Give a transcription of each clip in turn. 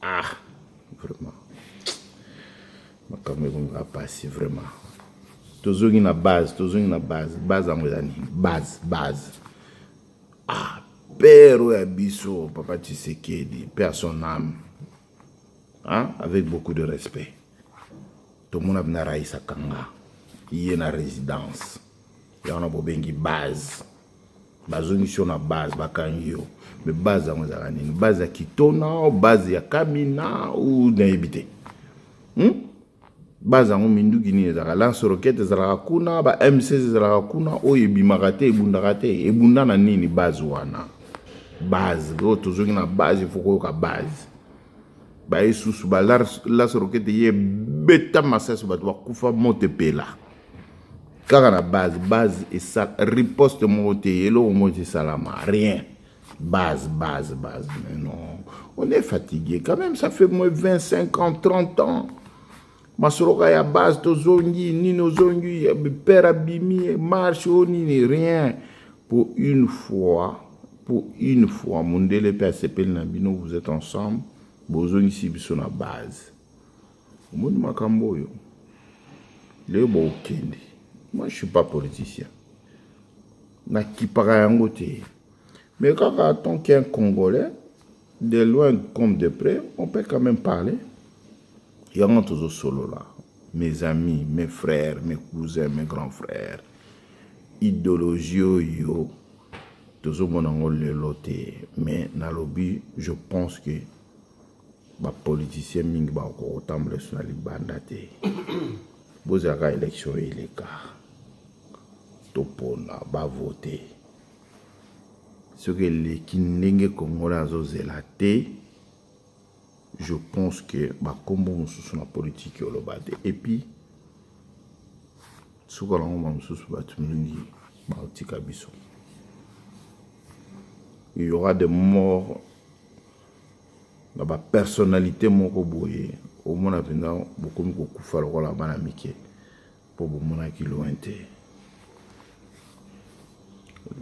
Ah, vraiment, makambo ekomika pasi vraiment. Tozongi na base, tozongi na base. Base yango eza nini? Base, base. Ah, père oyo ya biso, papa Tshisekedi, paix à son âme, hein? Avec beaucoup de respect, tomona bina Raïs akanga ye na résidence ya wana, bobengi base. Bazongisi yo na base, bakangi yo. Mais base yango ezalaka nini? Base ya Kitona, base ya Kamina ou nayebi te, Base yango, minduki nini ezalaka? Lance-roquette ezalaka kuna, ba M16 ezalaka kuna, oyo ebimaka te, ebundaka te, ebunda na nini base wana? Base oyo, tozongi na base, ifo koyoka base. Baye susu ba lance-roquette, ye beta masasi, bato bakufa, moto epela kaka na base. Base esala riposte moko te, eloko moko te esalama, rien. Base, base, base. Mais non, on est fatigué quand même. Ça fait moins 25 ans, 30 ans, masoloka ya base. Tozongi nini? Ozongi, père abimi, marche o nini, rien. Pour une fois, pour une fois, mondele mpe asepeli na bino. Vous êtes ensemble, bozongisi biso na base. Omoni makambo oyo lelo bokende. Moi, je suis pas politicien, nakipaka yango te, mais kaka tant qu'un Congolais, de loin comme de près, on peut quand même parler. Yango tozosolola. Mes amis, mes frères, mes cousins, mes grands frères, idéologie oyo tozomona yango lelo te. Mais nalobi, je pense que bapoliticien mingi bakoka kotambola so na libanda te. Bozalaka élection eleka, topona, bavote. Soki eleki ndenge Congolais azozela te, je pense que bakombo mosusu na politike oloba te. Et puis suka nango, bamosusu, bato mingi baotika biso. Il y aura des morts na bapersonnalité moko boye. Omona mpenza bokomi kokufa lokola bana mike mpo bomonaki loin te.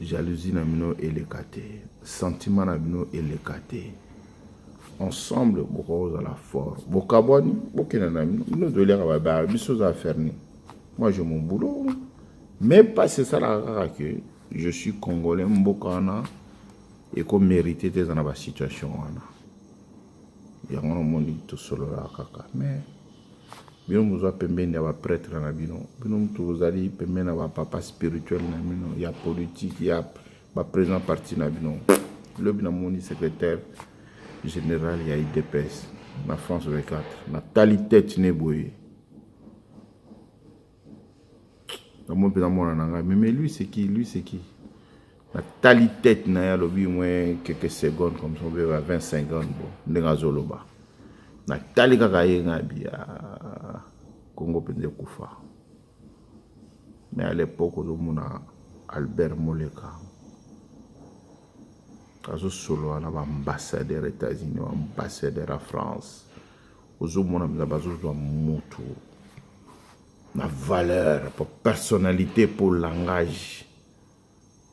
Jalousie na bino eleka te, sentiment na bino eleka te. Ensemble bokoki kozala fort. Bokabwani, bokende na bino. Bino toliaka babara, biso oza affaire nini? Moi, j'ai mon boulot, mais pasi esalaka kaka que je suis Congolais. Mboka wana ekomérite te, eza na basituation wana. Yango namoni tosololaka kaka. Mais bino bozwa pembeni ya baprêtre na bino, bino mutu bozali pembeni na bapapa spirituel na bino ya politique, ya baprésident parti na bino. Lobi namoni secrétaire général ya UDPS na France 24, natali tete ne boye, namoni mpenza mwana na ngai. Mais lui, c'est qui? Lui, c'est qui? Natali tete na ye, alobi mwe quelques secondes comme ça, obeba 20 secondes. Bo ndenge azoloba, natali kaka ye, ngai bia Kongo mpenza ekufa. Mais à l'époque, ozomona Albert Moleka azosolola na baambassadeur États-Unis, baambassadeur ya France. Ozomona mpenza bazozwa motu na valeur po personnalité, po langage.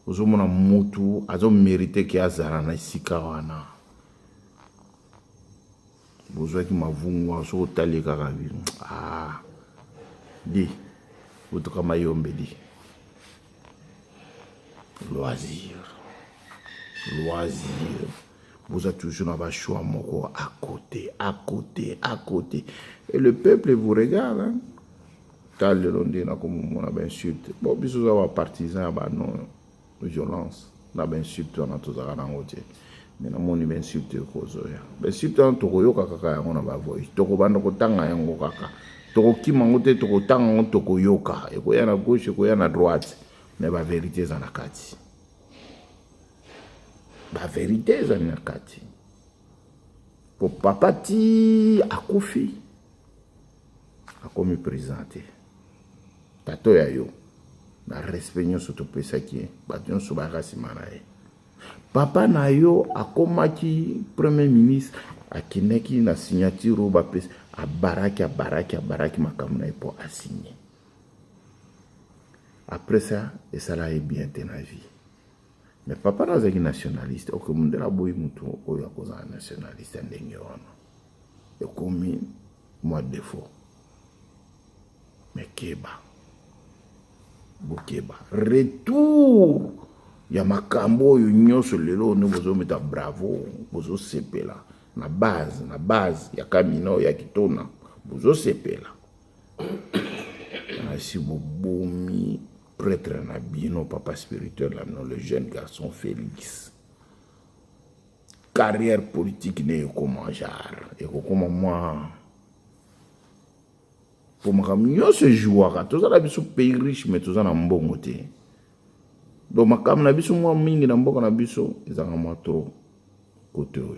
Ozomona motu azomérite ke azala na esika wana. Bozwaki mavungu, soki otali kaka bino, ah, di botoka mayombe di loisir, loisir. Boza toujours na bachoix moko à côté, à côté, à côté, et le peuple vous regarde, hein? Ta lelo nde nakomomona bainsulte. Bon, biso oza bapartisan ya banon violence na bainsulte wana, tozalaka nango te. Mais namoni bainsulte ekozoya, bainsulte wana tokoyoka kaka yango na bavoice, tokobanda kotanga yango kaka, tokokima yango te, tokotanga yango, tokoyoka, ekoya na gauche, ekoya na droite. Mais bavérité eza na kati, bavérité ezali na kati. Po papa ti akufi, akomi président te. Tato ya yo, na respect nyonso topesaki ye, bato nyonso bayaka nsima na ye. Papa na yo akomaki premier ministre, akendaki na signature oyo bapesi, abaraki, abaraki, abaraki makambo na ye mpo asigne. Après ça, esala ye bien te na vie. Mais papa na azalaki nationaliste. Ok, mondele aboyi motu oyo akozala nationaliste ya ndenge wana. Ekomi mwa défaut, mais keba, bokeba. Retour ya makambo oyo nyonso lelo nde bozometa bravo, bozosepela na base, na base ya Kamina, ya Kitona, bozosepela. Asi bobomi prêtre na bino, papa spirituel na bino, le jeune garçon Félix. Carrière politique ne ekoma genre ekokoma mwa, po makambo nyonso ejouaka. Toza na biso pays riche, mais toza na mbongo te. Donc makambo na biso mwa mingi na mboka na biso ezalaka mwa trop kote oyo.